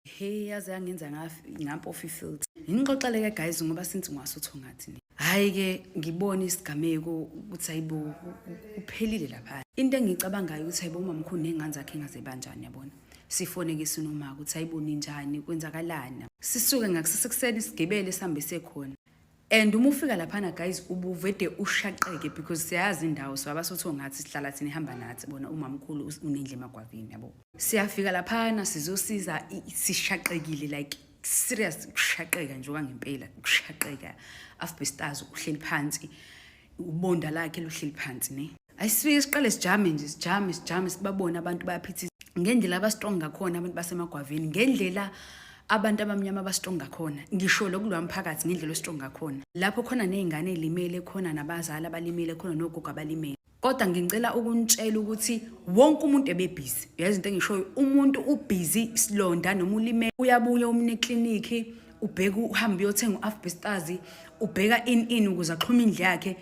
Hey, yaze yangenza ngampofa ifilter. Nginixoxele ke guys ngoba since ngiwasutho ngathi ni. Hayi ke, ngibona isigameko ukuthi ayibo, kuphelile lapha. Into engicabangayo ukuthi ayibo, umamkhulu nengane zakhe engaze banjani, yabona. Sifone ke sinoma ukuthi ayiboni njani, kwenzakalani. Sisuke ngakusesekuseni, sigibele, sihambe sekhona. And uma ufika laphana guys, ubuvede ushaqeke because siyayazi indawo, so abasotho ngathi sihlala thina, ihamba nathi bona umamkhulu unendlu emagwavini, yabo. Siyafika laphana sizosiza, sishaqekile, like serious kushaqeka nje okwangempela, kushaqeka. Afbestars uhleli phansi, ubonda lakhe luhleli phansi ne. Ayisifike siqale sijame nje, sijame, sijame, sibabone abantu bayaphithisa ngendlela abastrong ngakhona abantu basemagwavini, ngendlela abantu abamnyama abastrong ngakhona, ngisho lokulowa mphakathi ngendlela ostrong ngakhona, lapho khona ney'ngane ey'limele khona, nabazali abalimele khona, nogogo abalimele. Kodwa ngicela ukunitshela ukuthi wonke umuntu ebebhizi, uyazi into engishoyo. Umuntu ubhizi, isilonda noma ulimele, uyabuya umne eklinikhi, ubheka uhambe uyothenga u-afbestars, ubheka in in ukuze axhume indlu yakhe,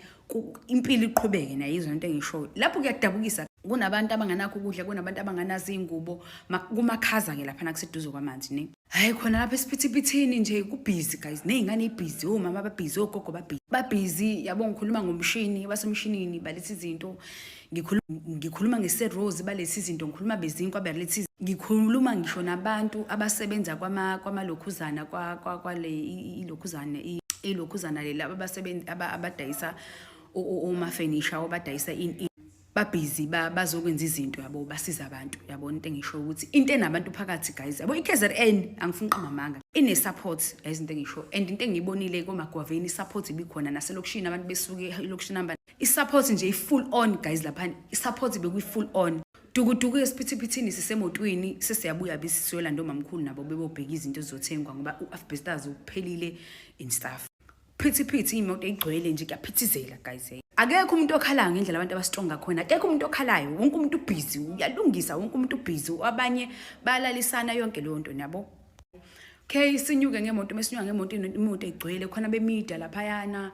impilo iqhubeke. Nayizwa into engishoyo lapho? Kuyadabukisa, kunabantu abanganakho ukudla, kunabantu abanganazo iy'ngubo, kumakhaza-ke laphana kuseduze kwamanzi ne. Hhayi, khona lapha esiphithiphithini nje kubhizi guys, ney'ngane ibhizi, omama babhizi, ogogo babhizi, babhizi, yabo. Ngikhuluma ngomshini, basemshinini baletha izinto, ngikhuluma ngeserose, baletha izinto, ngikhuluma bezinkwa, baletha. Ngikhuluma ngisho nabantu abasebenza kwamalokhuzana, kwale ilokhuzana, ilokhuzana lela abasebenzi abadayisa omafenisha, abadayisa in, babhizi bazokwenza izinto, yabo, basiza abantu, yabo. Into engisho ukuthi into enabantu phakathi guys, yabo, i-KZN, angifuni uqamba amanga, ine-support yazi into engisho. And into engiyibonile komagwaveni, i-support ibikhona naselokishini, abantu besuke elokishini hamba, i-support nje i-full on guys laphana, i-support bekuyi-full on. Dukuduku esiphithiphithini, sisemotweni sesiyabuya, bese siyolanda omamkhulu nabo bebobheka izinto ezizothengwa ngoba u-afbesters uphelile in stuff. Phithiphithi, imoto igcwele nje, kuyaphithizela guys. Akekho umuntu okhalayo ngendlela abantu abastrong ngakhona, akekho umuntu okhalayo, wonke umuntu ubhizi uyalungisa, wonke umuntu ubhizi, abanye bayalalisana, yonke leyo nto, yabo. Okay, sinyuke ngemoto, mesinyuka ngemoto, imoto igcwele khona bemedia laphayana,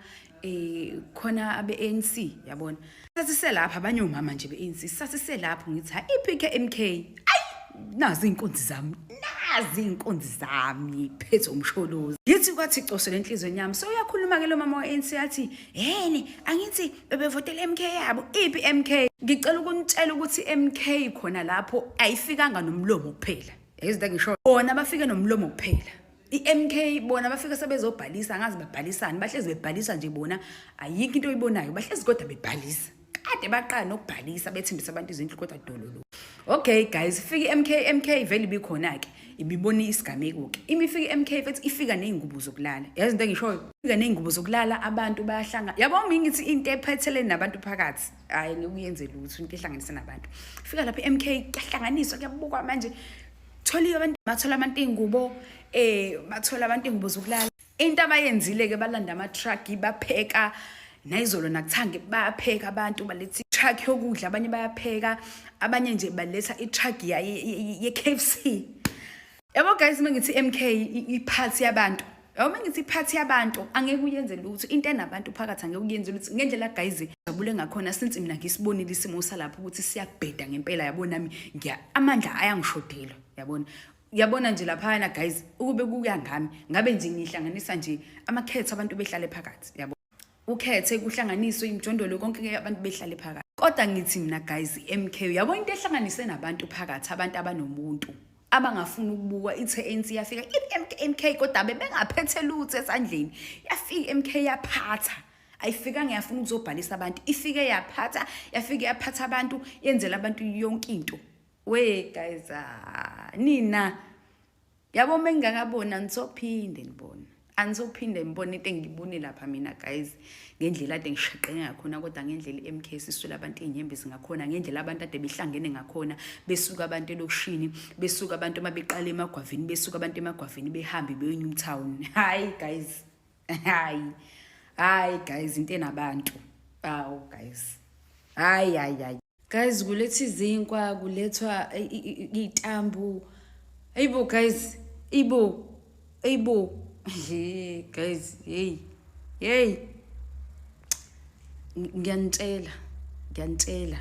khona abe-ANC, yabona. Sasiselapha abanye omama nje be-ANC, sasiselapho, ngithi hayi, iphi ke MK? Ayi, nazi iy'nkunzi zami, nazi iy'nkunzi zami, phethe umsholozi. Ngithi kwathi coso lenhlizweni yami, so uyakhuluma-ke lo mama we-ANC, athi yeni, angithi bebevotela MK yabo, iphi MK? Ngicela ukunitshela ukuthi MK khona lapho ayifikanga nomlomo kuphela. Yazi into ngisho, bona bafike nomlomo kuphela. I-MK bona bafike sebezobhalisa, angazi babhalisani, bahlezi bebhalisa nje bona, ayikho into oyibonayo, bahlezi kodwa bebhalisa. Kade baqala nokubhalisa, bethembisa abantu izindlu, kodwa dololo. Okay guys, fika i-MK, MK vele ibikhona-ke, ibibona isigameko-ke. Ima ifika i-MK futhi ifika ney'ngubo zokulala. Yazi into engishoyo? Ifika ney'ngubo zokulala, abantu bayahlanga. Yabo, mina ngithi into ephathelene nabantu phakathi, hhayi, ngeke uyenze lutho into ehlanganise nabantu. Fika lapha i-MK, kuyahlanganiswa, kuyabukwa manje. Tholiwe abantu, bathola abantu iy'ngubo, bathola abantu iy'ngubo zokulala. Into abayenzile-ke, balanda ama-truck, bapheka nayizolo nakuthange, bayapheka abantu, baletha i-truck yokudla, abanye bayapheka, abanye nje baletha i-truck ye-KFC. Yabo guys, uma ngithi MK iphathi yabantu, yabo, uma ngithi iphathi yabantu, angeke uyenze lutho into enabantu phakathi, angeke uyenze lutho ngendlela guys jabule ngakhona. Since mina ngisibonile isimo salapho ukuthi siyabheda ngempela, yabo, nami ngiya amandla ayangishodela, yabona. Uyabona nje laphayana guys, ukube kuya ngami, ngabe nje ngihlanganisa nje amakhetho, abantu behlale phakathi, yabo, ukhethe kuhlanganiswe imijondolo konke ke, abantu behlale phakathi. Kodwa ngithi mina guys, MK, yabo, into ehlanganise nabantu phakathi, abantu abanomuntu abangafuni ukubukwa ithe ANC yafika i-MK, MK kodwa bebengaphethe lutho esandleni. Yafika MK yaphatha, ayifikanga yafuna ukuzobhalisa abantu, ifike yaphatha, yafike yaphatha abantu, yenzela abantu yonke into. We guys, ah, nina yabo, uma ngingakaboni anisophinde ngibone, anisophinde ngibone into engiyibone lapha mina guys, ngendlela ade ngishaqeke ngakhona, kodwa ngendlela i-MK siswele abantu iy'nyembezi ngakhona, ngendlela abantu ade behlangene ngakhona, besuka abantu elokishini, besuka abantu uma beqala emagwavini, besuka abantu emagwavini behambe beyo Newtown. Hayi guys, hayi, hayi guys, into enabantu, awu guys, hayi, hayi, hayi guys, kuletha izinkwa, kulethwa iy'tambu, ayibo guys, ibo, ayibo, he guys, hey, hey, ngiyanitshela, ngiyanitshela.